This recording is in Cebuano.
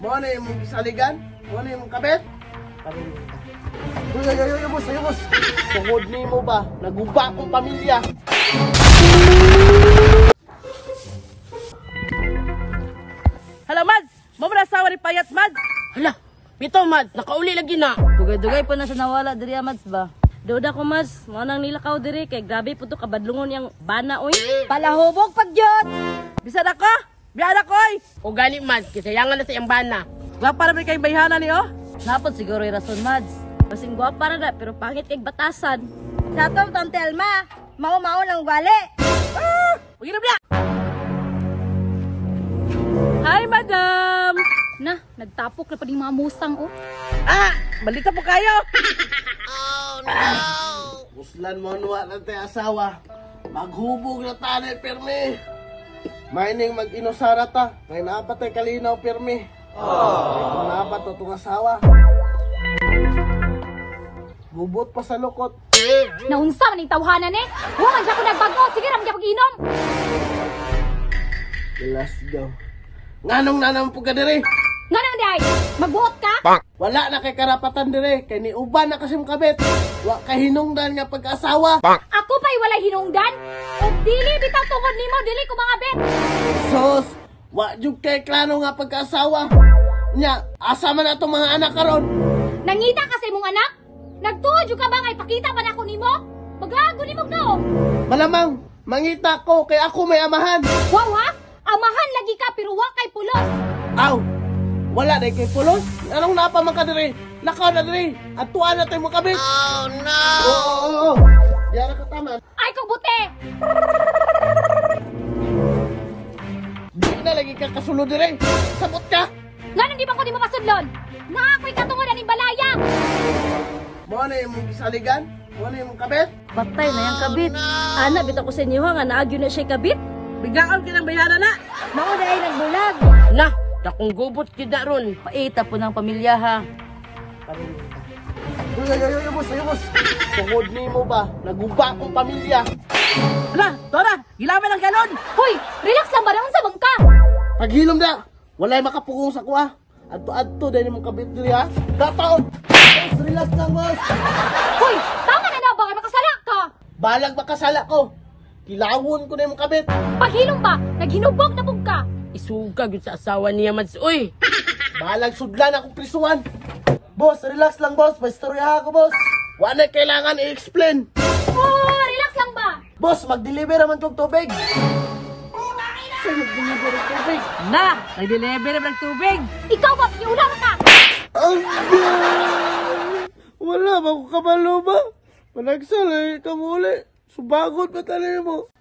Mo na imong gisaligan? Mo na imong kabit? Uy, ay, ay, ay, boss, ay, boss. Tungod nimo ba? Naguba akong pamilya. Hala, Mads! Mo man asawa ni Payat, Mads! Hala, bitaw Mads, nakauli lagi na. Dugay-dugay pa na siya nawala diri, Mads ba? Duda ko, Mads. Mo nang nilakaw diri kay grabe po to kabadlungon yang bana oy. Palahubog pagyot. Bisan ako! Biyan ako oy! O gani Mads, kisayangan na sa iyang bana. Gwapa ra man kay bayhana ni oh. Napod siguro yung rason, Mads. Basing gwapa ra na pero pangit kay batasan. Sa atong Tante Alma, mao-mao lang wali. Ah! Paginom na! Hi, madam! Na, nagtapok na pa yung mga musang, oh. Ah! Balita po kayo! Oh, no! Muslan mo nuwa na tayo asawa. Maghubog na tanay, pirmi. Maining mag-inusara ta. Kaya naapat ay kalinaw, pirmi. Oh. Kung naapat to itong asawa. Gubot pa sa lukot. Naunsa man yung tawhanan eh. Huwag man siya ko nagbago. Sige, ramdya pag-inom. Let's go. Nganong nanampo ka dire? Nganong di ay? Magbuot ka? Wala na kay karapatan dire. Kay niuban na kasim kabit. Wa kay hinungdan nga pag-asawa. Ako pa'y walay hinungdan? O dili bitaw tungod nimo, dili ko mga bet. Sos, wa jud kay klaro nga pag-asawa. Nya, asa man atong mga anak karon? Nangita ka sa imong anak? Nagtuo jud ka ba nga ipakita man ako nimo? Magago nimo no. Malamang mangita ko kay ako may amahan. Wow ha? Amahan lagi ka pero wa kay pulos. Aw. Wala day kay pulos. Anong napa man ka dire? Lakaw na dire. Atuan na tayo mo kabit. Oh no. Oo, oo, oo. Diara ka taman. Ay kong bute. Di na lagi ka kasulod dire. Sabot ka. Nganong di ba ko di mo pasudlon? Naa ako'y katungod aning balaya. Mo na imong gisaligan? Mo na imong kabit? Patay na yang kabit. Ana, bitaw ko sa inyo ha, nga naagyo na siya kabit. Bigaon kinang bayhana na. Mao na ay nagbulag. Na, dakong gubot kita ron. Paita po ng pamilya ha. Uy, ay, ay, ay, boss, ay, boss. Tungod nimo ba? Naguba akong pamilya. Hala, Dora, gilaman ang galon. Hoy, relax lang ba naon sa bangka? Paghilom na, walay makapugong sa kuha. Adto-adto dahil imong kabit diri ha. Kataon. Boss, relax lang, boss. Hoy, tama na na ba kay makasala ka? Balag makasala ko. Kilawon ko na imong kabit. Paghilom ba? Naghinubog na pug ka. Isuga gyud sa asawa niya Mads, oy. Balag sudlan akong prisuan. Boss, relax lang, boss. May istorya ako, boss. Wa na kailangan i-explain. Oh, relax lang ba? Boss, mag-deliver naman kong tubig. Saan mag-deliver ng tubig? Na, nag-deliver na ng tubig. Ikaw ba, piulang ka? Ang wala ba akong kabalo ba? Panagsal eh, kamuli. Subagot pa talaga mo.